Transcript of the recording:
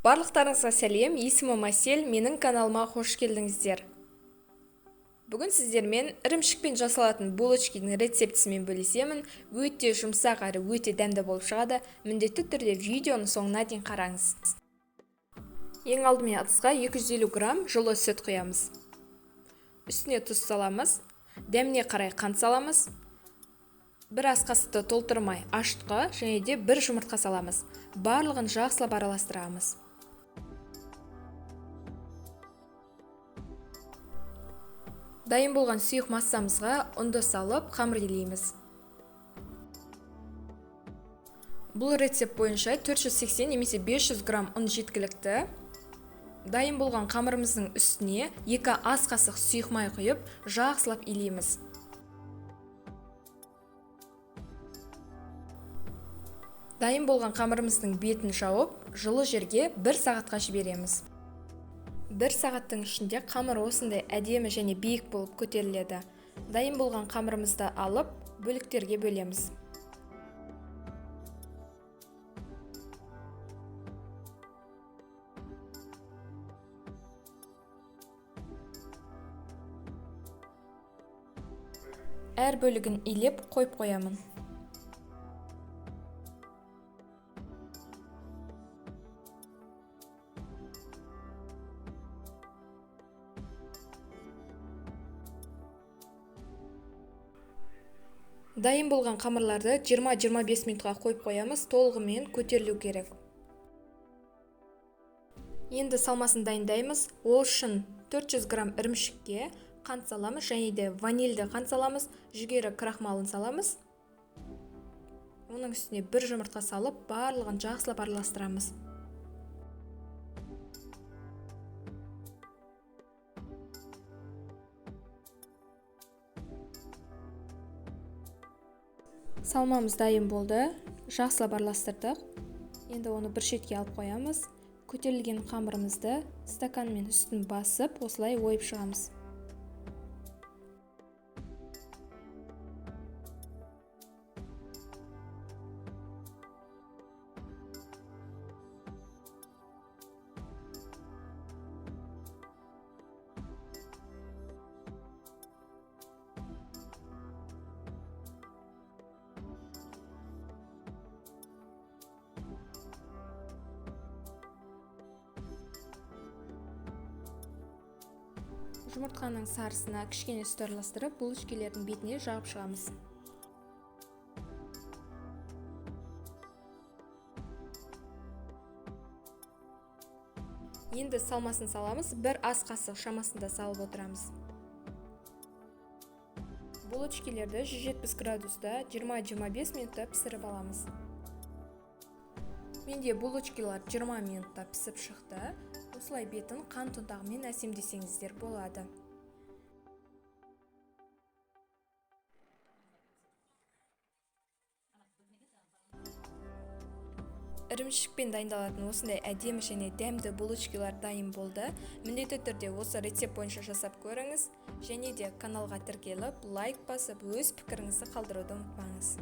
Барлықтарыңызға сәлем, есімім Әсел, менің каналыма қош келдіңіздер. Бүгін сіздермен ірімшікпен жасалатын булочкидің рецептісімен бөлісемін. Өте жұмсақ әрі өте дәмді болып шығады. Міндетті түрде видеоның соңына дейін қараңыз. Ең алдымен ыдысқа 250 грамм жылы сүт құямыз. Үстіне тұз саламыз, дәміне қарай қант саламыз. Бір ас қасықты толтырмай ашытқы және де бір жұмыртқа саламыз. Барлығын жақсылап араластырамыз. Дайын болған сұйық массамызға ұнды салып, қамыр илейміз. Бұл рецепт бойынша 480 немесе 500 грамм ұн жеткілікті. Дайын болған қамырымыздың үстіне 2 ас қасық сұйық май құйып, жақсылап илейміз. Дайын болған қамырымыздың бетін жауып, жылы жерге 1 сағатқа жібереміз. 1 сағаттың ішінде қамыр осындай әдемі және биік болып көтеріледі. Дайын болған қамырымызды алып, бөліктерге бөлеміз. Әр бөлігін илеп қойып қоямын. Дайын болған қамырларды 20-25 минутқа қойып қоямыз, толығымен көтерілу керек. Енді салмасын дайындаймыз. Ол үшін 400 грамм ірімшікке қант саламыз және де ванильді қант саламыз, жүгері крахмалын саламыз. Оның үстіне бір жұмыртқа салып, барлығын жақсылап араластырамыз. Салмамыз дайын болды, жақсылап араластырдық. Енді оны бір шетке алып қоямыз. Көтерілген қамырымызды стаканмен үстін басып, осылай ойып шығамыз. Жұмыртқаның сарысына кішкене сүт араластырып, булочкилердің бетіне жағып шығамыз. Енді салмасын саламыз, бір ас қасық шамасында салып отырамыз. Булочкилерді 170 градуста 20-25 минутта пісіріп аламыз. Менде булочкилар 20 минутта пісіп шықты. Осылай бетін қант ұнтағымен әсемдесеңіздер болады. Ірімшікпен дайындалатын осындай әдемі және дәмді булочкилар дайын болды. Міндетті түрде осы рецепт бойынша жасап көріңіз. Және де каналға тіркеліп, лайк басып, өз пікіріңізді қалдыруды ұмытпаңыз.